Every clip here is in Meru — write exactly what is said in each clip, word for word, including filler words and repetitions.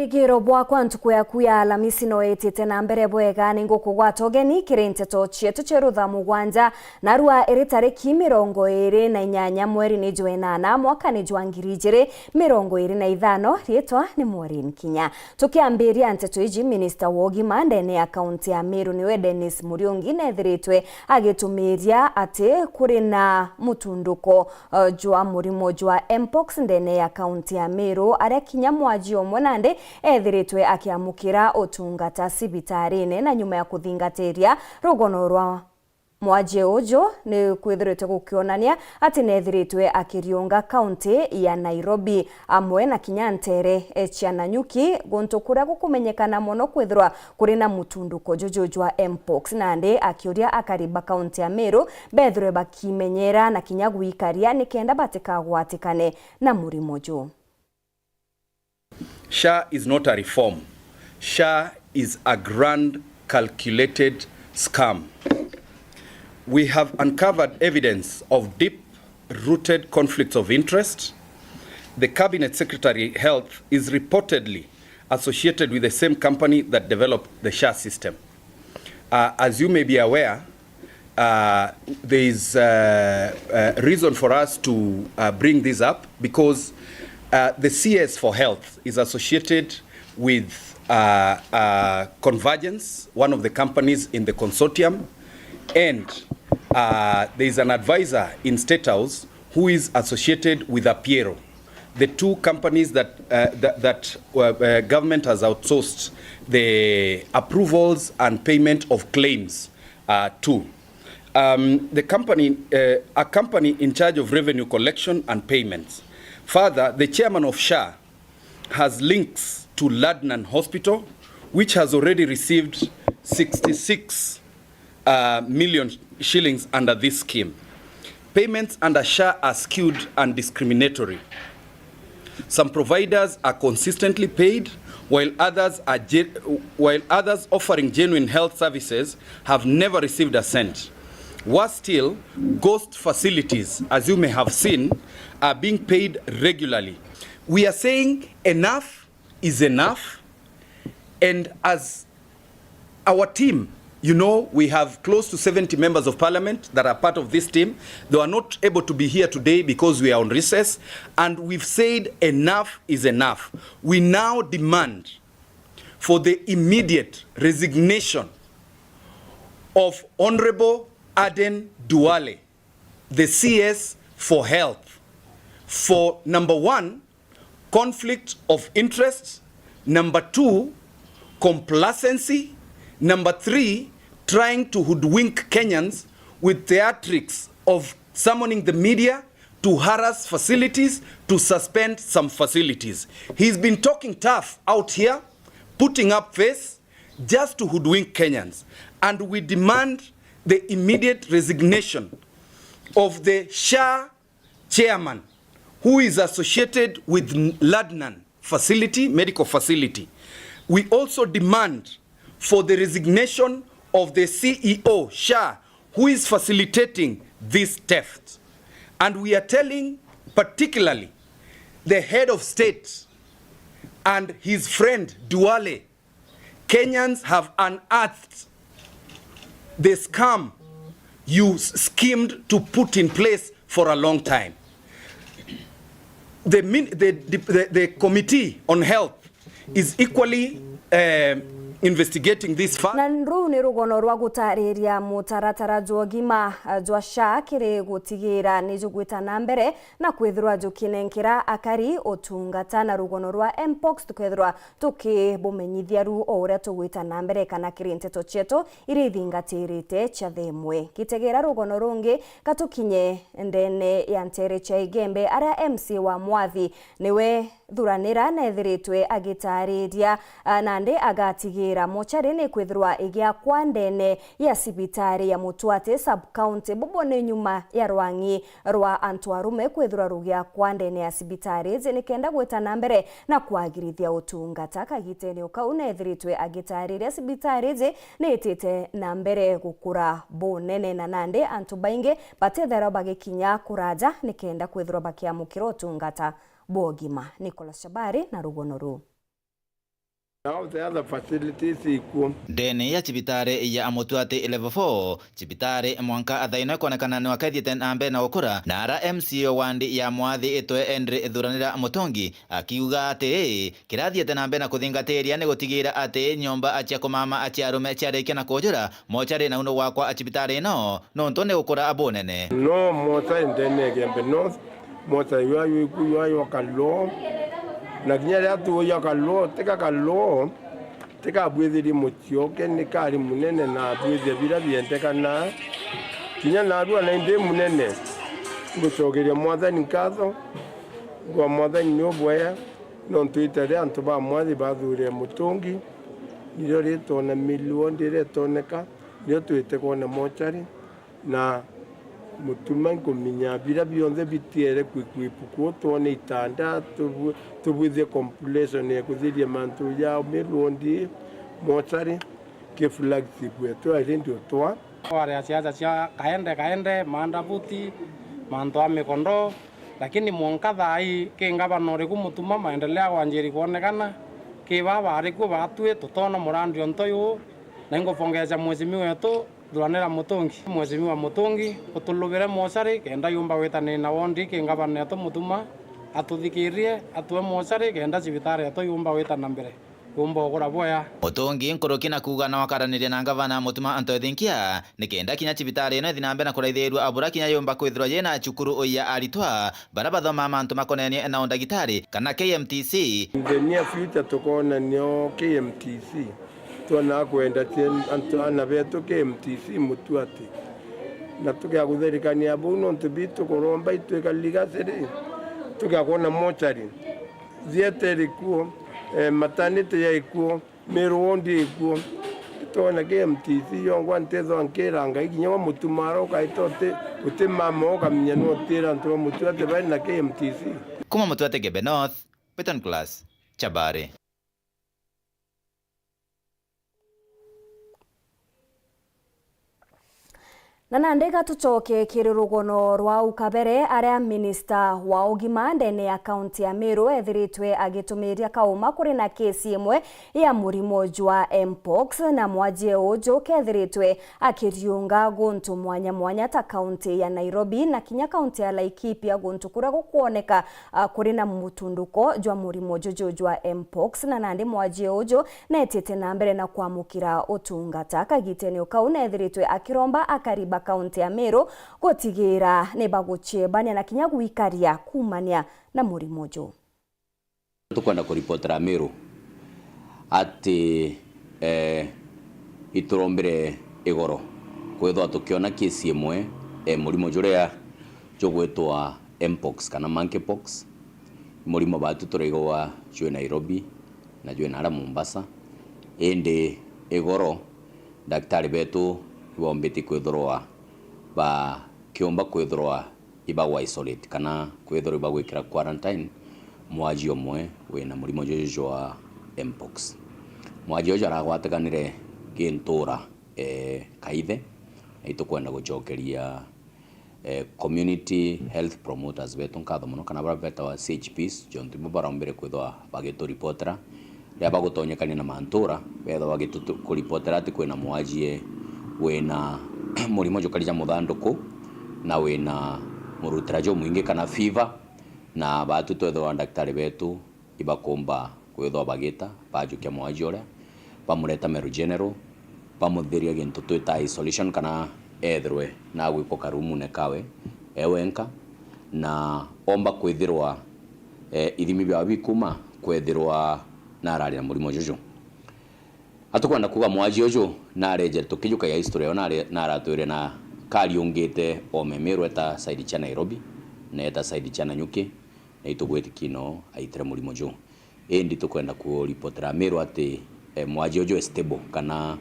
Wigiro bwakwa ntuku yaku ya Alamisi no itite na mbere bwega, ni ngukugwata ugeni kiri nteto cietu cia rutha mugwanja, narua iri tariki mirongo iri na inyanya mweri ni jwa inana mwaka ni jwa ngiri ijiri mirongo iri na ithano. Riitwa ni Maureen Kinya. Tukiambiria nteto iji, minista wa ugima ndene ya kaunti ya Meru niwe Dennis Muriungi nethiritwe agitumiria ati kuri na mutunduko uh, jwa murimo jwa mpox ndene ya kaunti ya Meru, aria kinya mwaji umwe nandi ethiritwe akiamukira utungata cibitarine, na nyuma ya kuthingatiria rugono rwa mwaji uju, ni kwithiritwe gukionania ati nethiritwe akiriunga kaunti ya Nairobi, amwe na kinya ntere cia Nanyuki, guntu kuria gukumenyekana mono kwithirwa kuri na mutunduko juju jwa mpox, nandi akiuria akari ba kaunti ya Meru bethirwe bakimenyera na kinya gwikaria nikenda batikagwatikane na murimo juu. SHA is not a reform. SHA is a grand calculated scam. We have uncovered evidence of deep rooted conflicts of interest. The Cabinet Secretary Health is reportedly associated with the same company that developed the SHA system. Uh, as you may be aware, uh, there is uh, uh, reason for us to uh, bring this up because uh, the C S for Health is associated with uh, uh, Convergence, one of the companies in the consortium, and uh, there is an advisor in State House who is associated with Apiero, the two companies that, uh, that, that uh, uh, government has outsourced the approvals and payment of claims uh, to. Um, the company, uh, a company in charge of revenue collection and payments. Further, the chairman of SHA has links to Ladnan Hospital, which has already received sixty-six uh, million shillings under this scheme. Payments under SHA are skewed and discriminatory. Some providers are consistently paid, while others are ge- while others offering genuine health services have never received a cent. Worse still, ghost facilities, as you may have seen, are being paid regularly. We are saying enough is enough, and as our team, you know, we have close to seventy members of parliament that are part of this team. They were not able to be here today because we are on recess, and we've said enough is enough. We now demand for the immediate resignation of Honourable Aden Duale, the C S for Health, for, number one, conflict of interest, number two, complacency, number three, trying to hoodwink Kenyans with theatrics of summoning the media to harass facilities, to suspend some facilities. He's been talking tough out here, putting up face just to hoodwink Kenyans. And we demand the immediate resignation of the SHA chairman who is associated with Ladnan facility, medical facility. We also demand for the resignation of the C E O, SHA, who is facilitating this theft. And we are telling particularly the head of state and his friend Duale, Kenyans have unearthed the scam you s- schemed to put in place for a long time. The, min- the, the, the, the Committee on Health is equally um, investigating this fact. Na ruu ni rugono rwa gutariria mutaratara jwa ugima uh, jwa SHA kiri gutigira ni jugwita na mbere na kwithirwa jukinenkera akari utungata, na rugono rwa mpox tukethirwa tukibumenyithia ru o uria tugwita na mbere kana kiri nteto cietu iria ithingatirite cia themwe. Gitegera rugono rungi, katukinye ndene ya ntere cia Igembe, aria M C A wa Mwathi niwe thuranira nethiritwe agitariria, ah, nandi agatigira mochari ni kwithirwa igiakwa ndene ya cibitari ya Mutwate sub county. Bubu ni nyuma ya rwang'i rwa antu arume kwithirwa rugiakwa ndene ya cibitari iji nikenda gwita na mbere na kwagirithia utungata. Kagitene o kau nethiritwe agitariria cibitari iji ni itite na mbere gukura bunene, na nandi antu baingi batitherwa bagikinya kuraja nikenda kwithirwa bakiamukira utungata bwa ugima. Nicholas Shabari na rugono ruu. All the other facilities ikuo. Ndene ya cibitari ya Mutuati level four, cibitari mwanka thaa ino ikwonekana ni wakethiite na mbere na gukura, na ara M C A wa wandi ya Mwathi Itwe Henry Thuranira Mutungi akiuga ati kirathiite na mbere na kuthingatiria ni gutigira ati nyomba cia kumama cia arume ciarikia na kujura, mochari na uno gwakwa cibitari ino nontu ni gukura bunene. No mochari ndene ya Igembe North, mochari ywa ywiku ywa ywa Kaloo, na kinya riria tuuja Kaloo, tika Kaloo, tika bwithirie mucioke ni kari munene na bwithia bira biendekana. Kinya narua na indi munene, ngucokeria Mwathani nkatho, ngwa Mwathani ni ubwea, nontu ita ria antu ba Mwathi bathuurire Mutungi, nirio ritwona milioni riria itoneka, nirio twite kwona mochari, na Mutuma nkuminya bira bionthe bitiere kwi-, kwipu kuu twone itanda, tubu-, tubwithie compilation ya kuthiria mantu ja milioni mochari, ki flagship yetu ya redio twa. Kwari a siasa cia kaende kaende, maandabuti, mantu a mikondo, lakini mwanka thaa ii ki ngavana uriku Mutuma maendelea kwanjiri kwonekana, ki baa bari kuo batwi tutona murandi onto yuu, na ingupongeeca mheshimiwa wetu Thuranira Mutungi. Mheshimiwa Mutungi, utulubire mochari kenda yumba gwitana na wondi ki ngavana yetu Mutuma, atuthikirie, atue mochari kenda cibitari yetu yumba gwita na mbere. Yumba ugura bwea. Mutungi nkuruki na kuuga no akaraniria na ngavana Mutuma Anto Ethinkia, ni kenda kinya cibitari ino ithi na mbere na kuraithirua abura kinya yumba kwithirwa yina cukuru ya aritwa bara bathomaa mantu makonenie na undagitari kana K M T C. In the near future tukoona nio K M T C. Twona kwenda cien-, antu, aana betu K M T C Mutuati. Na tugia kutherikania buu nontu bitu kuromba itwika ligaciri, tugia kwona mochari. Theatre iri kuo, eh, maternity ya ikuo, Meru wondi ikuo. Twona K M T C yongwa ntethwa nkira Ngai kinya wa Mutuma ara ukaita uti, uti mama ukamenya no utira antu ba Mutuati bari na K M T C. Kuma Mutuati Igembe North, Beton Class, Chabari. Na nandi ga tucoke kiri rugono rwa au kabere, aria minista wa ugima ndene ya kaunti ya Meru ethiritwe agitumiria kauma kuri na kesi imwe ya murimo jwa mpox, na mwajie uju kethiritwe akiriunga guntu mwanya mwanya ta kaunti ya Nairobi na kinya kaunti ya Laikipia, guntu kuria gukwoneka, ah, kuri na mutunduko jwa murimo juju jwa mpox, na nandi mwajie uju neetite na mbere na kwamukira utungata. Kagitene o kau neethiritwe akiromba akari ba kaunti ya Meru gutigira ni bagucebania na kinya gwikaria kuumania na murimo uju. Tukwenda kuripotera Meru ati, eh, iturombire igoro kwithwa tukiona kesi imwe, eh, murimo juria jugwitwa mpox kana monkeypox. Murimo batu turaigagwa jwi Nairobi na jwi nara Mombasa, indi igoro ndaktari betu ibombite kwithirwa bakiumba kwithirwa ibagwa isolate kana kwithirwa ibagwikira quarantine mwaji umwe wina murimo juju jwa mpox. Mwaji uju aragwatikanire gintura, eh, Kaithe, na itukwenda gucokeria, eh, community health promoters betu nkatho mono, kana baria betawa C H Ps, jontu ibo barombire kwithwa bagituripotera riria bagutonyekania na mantura, bethwa bagitutu-, kuripotera ati kwina mwajie wina murimo jukari ja muthanduku na wina murutira jumwingi kana fever, na batu twethwa ndaktari betu ibakumba kwithwa bagita bajukia mwaji uria, bamureta Meru General, bamuthiria gintu twita isolation kana ethirwe nagwikwa karumune kawe e wenka, na omba kwithirwa, eh, ithimi biawe bikuma kwethirwa narari na murimo juju. Atukwenda kuuga mwaji uju nareje tukijukagia history yao nare-, naratwire na kariungite ome Meru eta side cia Nairobi, na eta side cia Nanyuki, na itugwitikia no aitire murimo juu. Indi tukwenda kuripotera Meru ati, eh, mwaji uju e stable kana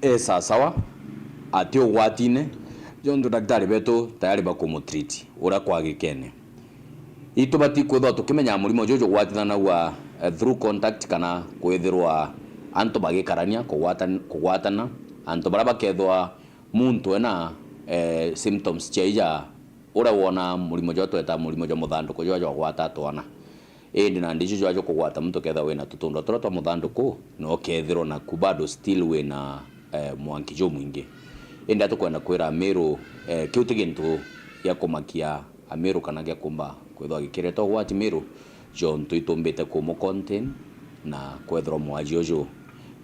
e sawasawa, ati ugwatine, jontu daktari betu tayari bakumutreat uria kwagikene. Itubati kwithwa tukimenya murimo juju jugwatanagua, eh, through contact kana kwithirwa antu bagikarania, kugwatan-, kugwatana, antu baria bakethwa muntu ena, eh, symptoms cia ija uria wona murimo jwa tweta murimo jwa muthanduku jwa jwagwata twana. Indi nandi juju aja kugwata muntu ukethirwa wina tutundwa turia twa muthanduku, na ukethirwa naku bado still wina, eh, mwanki jumwingi. Indi atukwenda kwira Amiru, eh, kiu ti gintu gia kumakia Amiru kana gia kumba kwithirwa gikiretwa ugwati Miru, jontu itumbite kumu contain na kwethirwa mwaji uju,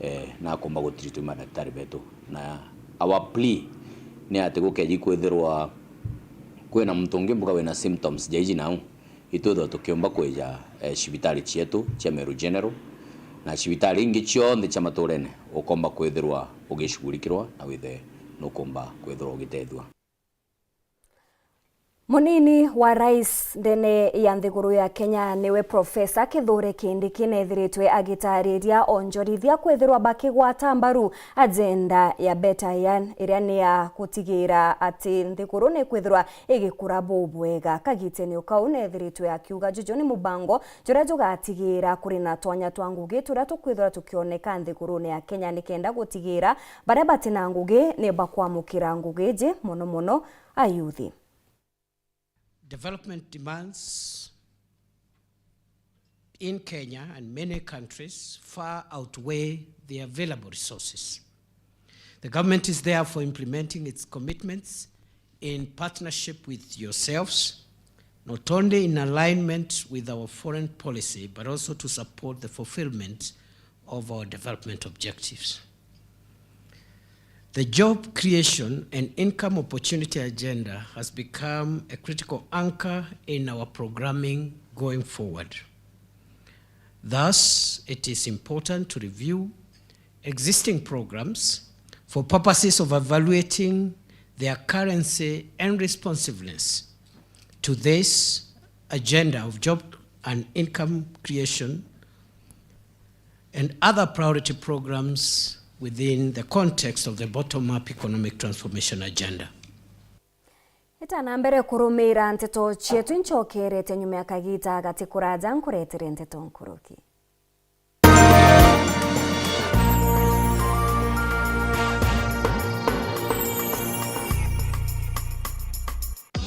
eh, nakumba gutritwa i madaktari betu. Na our plea ni ati gukeji kwithirwa kwina muntu ungi mbuga wina symptoms ja iji nau, itwithirwa tukiumba kwija, eh, cibitari cietu cia Meru General na cibitari ingi cionthe cia maturene, ukomba kwithirwa ugicugurikirwa na withe nukumba kwithirwa ugitethua. Munini wa rais ndene ya nthiguru ya Kenya niwe Professor Kithure Kindiki nethiritwe agitariria onjorithia kwithirwa bakigwata mbaru agenda ya Better Ian, iria ni ya gutigira ati nthiguru ni kwithirwa igikura bubwega. Kagitene o kau nethiritwe akiuga juju ni mubango juria jugatigira kuri na twanya twa ngugi turia tukwithirwa tukioneka nthigurune ya Kenya, nikenda gutigira baria bati na ngugi ni bakwamukira ngugi iji, mono mono ayuthi. Development demands in Kenya and many countries far outweigh the available resources. The government is therefore implementing its commitments in partnership with yourselves, not only in alignment with our foreign policy, but also to support the fulfillment of our development objectives. The job creation and income opportunity agenda has become a critical anchor in our programming going forward. Thus, it is important to review existing programs for purposes of evaluating their currency and responsiveness to this agenda of job and income creation and other priority programs within the context of the bottom-up economic transformation agenda. Itana mbere kurumira nteto cietu, incokerete nyuma ya kagita gati kuraja nkuretere nteto nkuruki.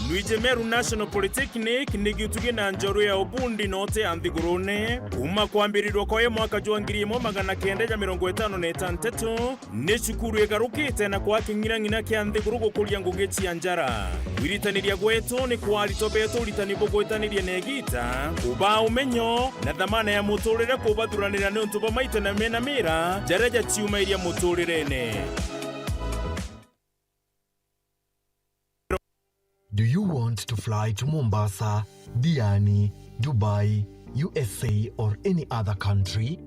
Nwiji Meru National Polytechnic ni gitugi na njoru ya ubundi na uti ya nthigurune. Kuuma kwambirirwa kwayo mwaka jwa ngiri imwe magana kenda ja mirongo itano na itantatu, ni cukuru igarukite na kwaa king'irang'ira kia nthiguru gukuria ngugi cia njara. Kwiritaniria gwetu ni kwa aritwa betu uritani bugwitaniria na igiita, kubaa umenyo na thamana ya muturire kubathuranira niuntu bwa maita na mena mira jaria jaciumairia muturirene. Do you want to fly to Mombasa, Diani, Dubai, U S A, or any other country?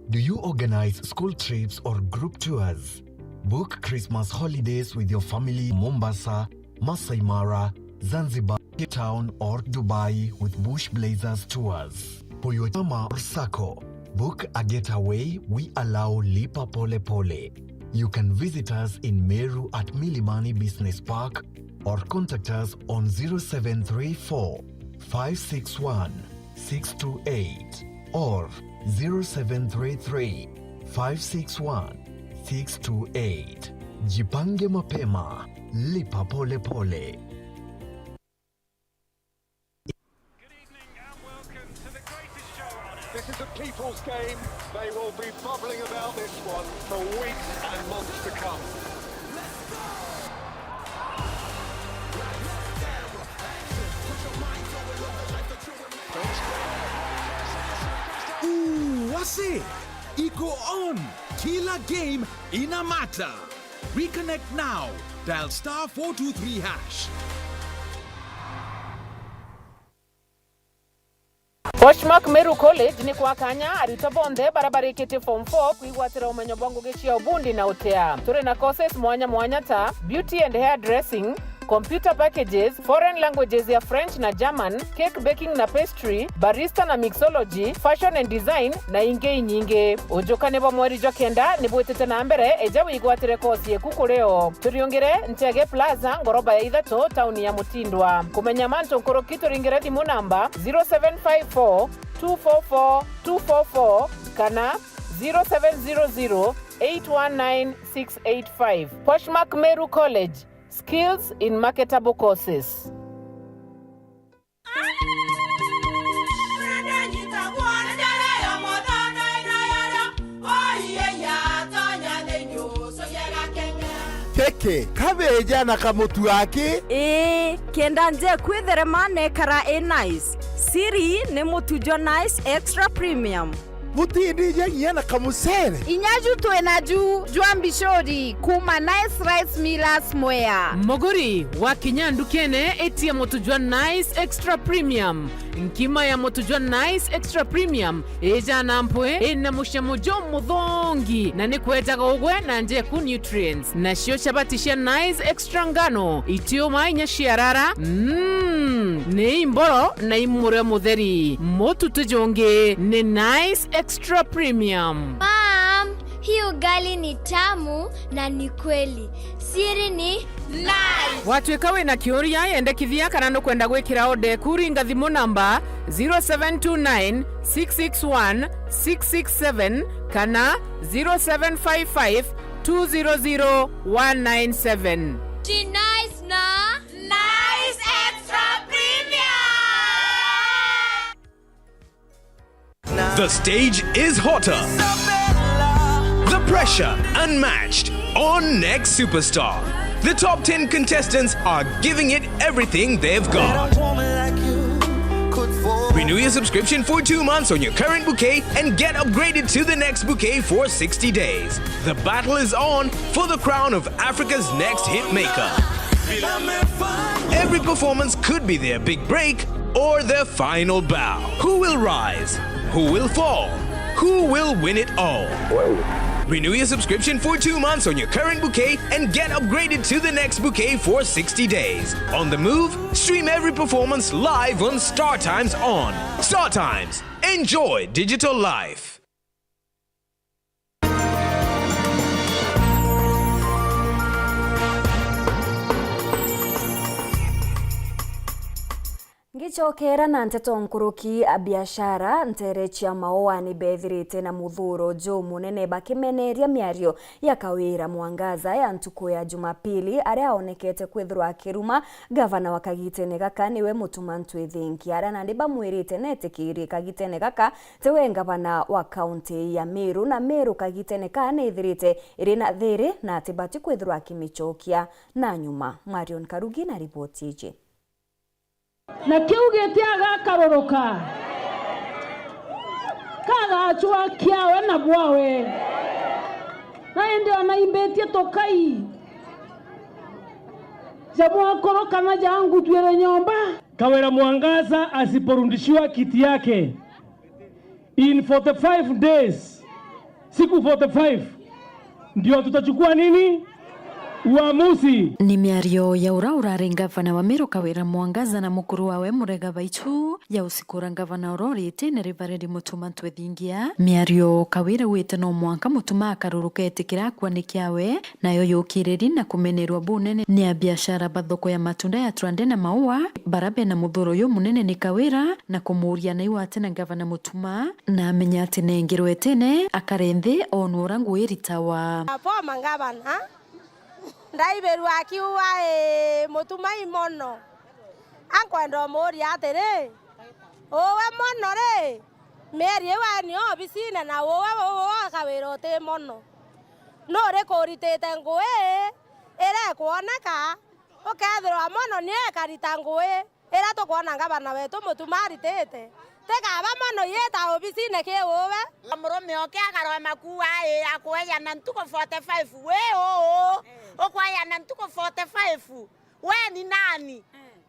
Do you organize school trips or group tours? Book Christmas holidays with your family, Mombasa, Masai Mara, Zanzibar, Cape Town, or Dubai with Bush Blazers Tours. For your chama or sacco, book a getaway, we allow Lipa Pole Pole. You can visit us in Meru at Milimani Business Park or contact us on zero seven three four, five six one, six two eight or zero seven three three, five six one, six two eight. Jipange mapema, lipa pole pole. Good evening and welcome to the greatest show on earth. This is a people's game. They will be bubbling about this one for weeks and months to come. Ooh, wase! Iko on! Kila game ina matter! Reconnect now. Dial star four two three hash. Poshmark Meru College ni kwa kanya aritwa bonthe baria barikitie form four kwigwatira umenyo bwa ngugi cia ubundi na utea. Turi na courses mwanya mwanya ta beauty and hair dressing, computer packages, foreign languages ya French na German, cake baking na pastry, barista na mixology, fashion and design, na ingi inyingi. Ujukani bwa mweri jwa kenda ni bwitite na mbere, eja wigwatire course yeku kuri o. Turiungire Ntege Plaza, ngoroba ya ithatu, tauni ya Mutindwa. Kumenya mantu nkuruki, turingire thimu namba zero seven five four, two four four, two four four kana zero seven zero zero, eight one nine, six eight five. Poshmark Meru College, skills in marketable courses. Arenda nyita Ke, kabeja na kamutu aki? Ii, kenda njeku itherema na ikara i nice. Siri ni mutu jwa Nice Extra Premium. Butindi ja inya na kamucere? Inya ju twi naju jwa mbicuri kuuma Nice Rice Millers Mwea. Muguri, wakinya ndukene, itia mutu jwa Nice Extra Premium. Nkima ya mutu jwa Nice Extra Premium ijana mpwi, ina mucamo jumuthongi, na ni kwejaga ugwe na njeku nutrients. Nacio chabati cia Nice Extra ngano, itiuma inya ciarara, mm, ni imboro na imurio mutheri. Mutu ti jungi, ni Nice Extra Premium. Mom, hii ugali ni tamu na ni kweli. Siri ni Nice. Watuika wina kiuria, yendekithia kana nukwenda gwikira order eku, ringa thimu namba zero seven two nine six six one six six seven kana zero seven five five two zero zero one nine seven. Ti Nice na Nice Extra Premium. The stage is hotter. The pressure unmatched on Next Superstar. The top ten contestants are giving it everything they've got. Renew your subscription for two months on your current bouquet and get upgraded to the next bouquet for sixty days. The battle is on for the crown of Africa's next hitmaker. Every performance could be their big break or their final bow. Who will rise? Who will fall? Who will win it all? Renew your subscription for two months on your current bouquet and get upgraded to the next bouquet for sixty days. On the move, stream every performance live on StarTimes On. StarTimes. Enjoy digital life. Ngicokera na nteto nkuruki, a biashara ntere cia Maua ni bethirite na muthuro jumunene bakimeneria miario ya Kawira Mwangaza ya ntuku ya Jumapili, aria aonekete kwithirwa akiruma gavana wa kagitene gaka niwe Mutuma Ntwithingi, aria nandi bamwirite netikirie kagitene gaka tiwe ngavana wa kaunti ya Meru, na Meru kagitene kaa nithirite iri na thiri na atibati kwithirwa akimicokia na nyuma. Marion Karugi na riboti iji. Na kiu giti agakaruruka, kagacwa kiawe na bwawe, na indi ona imbitie tukai ja mwakuru kana ja ngutwire nyomba. Kawira Mwangaza asiporudishiwa kiti yake, in forty-five days, siku forty-five, ndio tutachukua nini? Uamuzi. Ni miario ya ura urari ngavana wa Meru Kawira Mwangaza na mukuru wawe Murega Baitu ya usikura ngavana ura uri itine ri Baredi Mutuma Ntwithingia. Miario Kawira wite no mwanka Mutuma akaruruka etikira akua ni kiawe, nayo yukiriri na kumenerwa bunene ni abiashara ba thoko ya matunda ya Trande na Maua, bara bena muthuro jumunene ni Kawira, na kumuuria naiwe atene ngavana Mutuma, na amenya ati nengerwe itene akare nthi onwe ura ngui iritawa. Former ngavana, ndaibirua akiuga, "Ii, Mutuma i mono." Ankwenda umuuria atiri, uwe mono ri, mieri iu aeni obisine na uwe, uwe Kawira uti mono? Nuriku uritite ngui iria ikwoneka, ukethirwa mono nie ikarita ngui iria tukwona ngavana wetu Mutuma aritite? Tikaba mono yita obisine ki uwe? Murume oke akarwe makuu ai akueana ntuku forty-five, wi uu ukueana ntuku forty-five? We ni nani?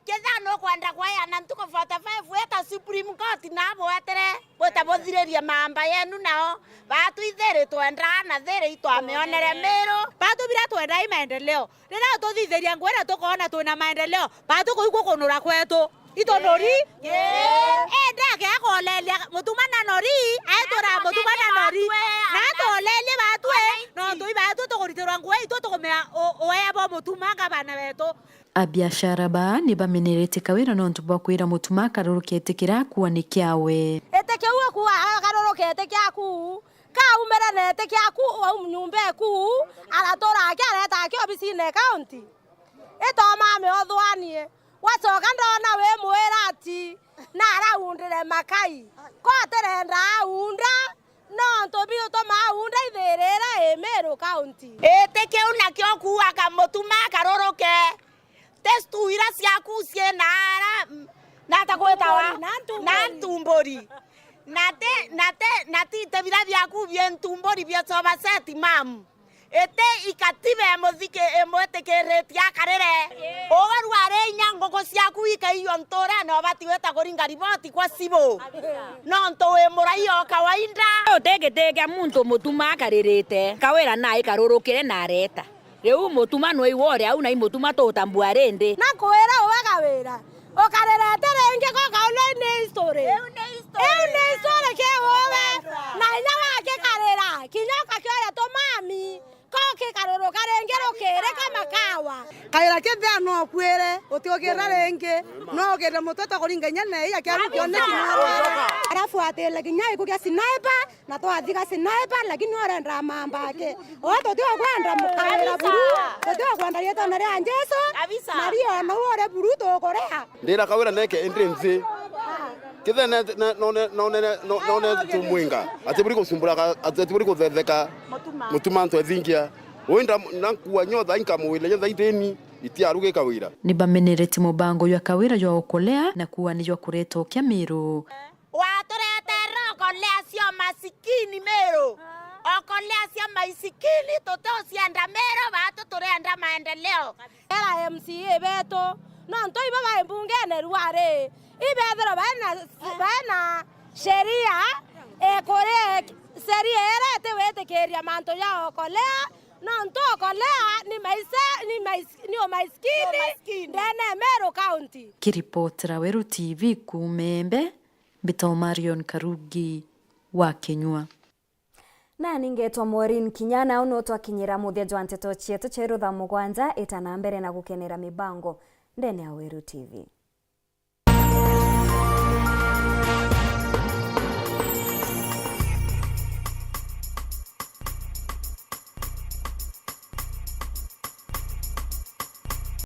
Kethira nukwenda kweana ntuku forty-five, ita Supreme Court na bwetere bwite buthiririe maamba yenu, nao baatu ithiri twendaa na thiri itwamionere Miru. Baatu bira twendaa i maendeleo. Riria tuthithiria ngui na tukoona twina maendeleo, baatu kuigua kunura kwetu. Itunuri? Ii. Indi akeakolelia Mutuma na nori, aetura Mutuma na nori. Na atolelie baatu, nontu i baatu tukuritirwa ngui, itu tukumea u-, uea bwa Mutuma ngavana wetu. Abiashara baa ni bamenerete Kawira nontu bwa kwira Mutuma akaruruke iti kiria akua ni kiawe. Iti kiu akua akaruruke iti kiaku, kaumire na iti kiaku au nyumba eku, aratura aki areta aki obisine ya kaunti. Itoma ame uthwanie, wacoka ndona wi mwirati, na araundire makai. Ko atirenda aunda, no Antu biu tumaunda ithirira i Meru County. Iti kiu nakio kuuga Kamutuma karuruke. Ti stu ira ciaku cii naara, na ata gwitawa? Ntumburi, na ntumburi. Na ntumburi. Na ti, na ti, na ti ite bira biaku bie ntumburi bia sofa set, mam. Iti ikatibe muthiki imwitikiritie akarire. Uwe rwari inya nguku ciaku ikaiywa nturene, ubati gwita kuringa riboti kwa cibu. Nontu wi muraia o kawaida. Uti giti kia muntu Mutuma akaririte. Kawira nai karurukire na areta. Riu Mutuma nwe iwe uri au, na i Mutuma tutambua rindi. Na kwira uwe Kawira, ukarirete ringi ko kau ni history. Iu ni history. Iu ni history ki uwe. Na inya wakikarira, kinya ukakioya tumami, ko kikaruruka ringi rukiri kama kawa. Kawira kithia no ukuire, utiukirira ringi, no ukirire mutwe ta kuringa inya na iya kiaru kioneki. Alafu atile kinya iku kia sniper, na twathiga sniper, lakini urenda mamba ake. O tuti ukwenda mukawira buru, tuti ukwenda rietwa na ria Jesu, kabisa. Na rio na ure buru tukurea. Ndira Kawira neke indi nthi. Kithe ne, ne, none, none, no- none tumwinga. Ati buri kusumbura ka, ati buri kuthetheka. Mutuma. Mutuma antu ethingia. Wenda na nkua nyotha inkamwile nyotha indeni. Itiaruge Kawira. Ni bamenerete mubango jwa Kawira jwa ukolea na kuwa ni jwa kureta ukia Meru. Waturetere ukolea cia masikini Meru. Ukolea cia maisikini, tuti ucienda Meru, batu turenda maendeleo. Era M C A betu, nontu ibo bai mbungene ruari, ibethirwa baina, baina sheria, ekuri sheria ira itiwitikiria mantu ja ukolea, nontu ukolea ni maise-, ni mais-, ni umaisikini. Ni umaisikini. Ndene Meru County. Kiripotera Weru T V kuuma Embe, mbitagwa Marion Karugi wa Kinyua. Nani ngetwa Maureen Kinya, na unu twakinyira muthia jwa nteto cietu cia iru thaa mugwanja. Ita na mbere na gukenera mibango ndene ya Weru T V.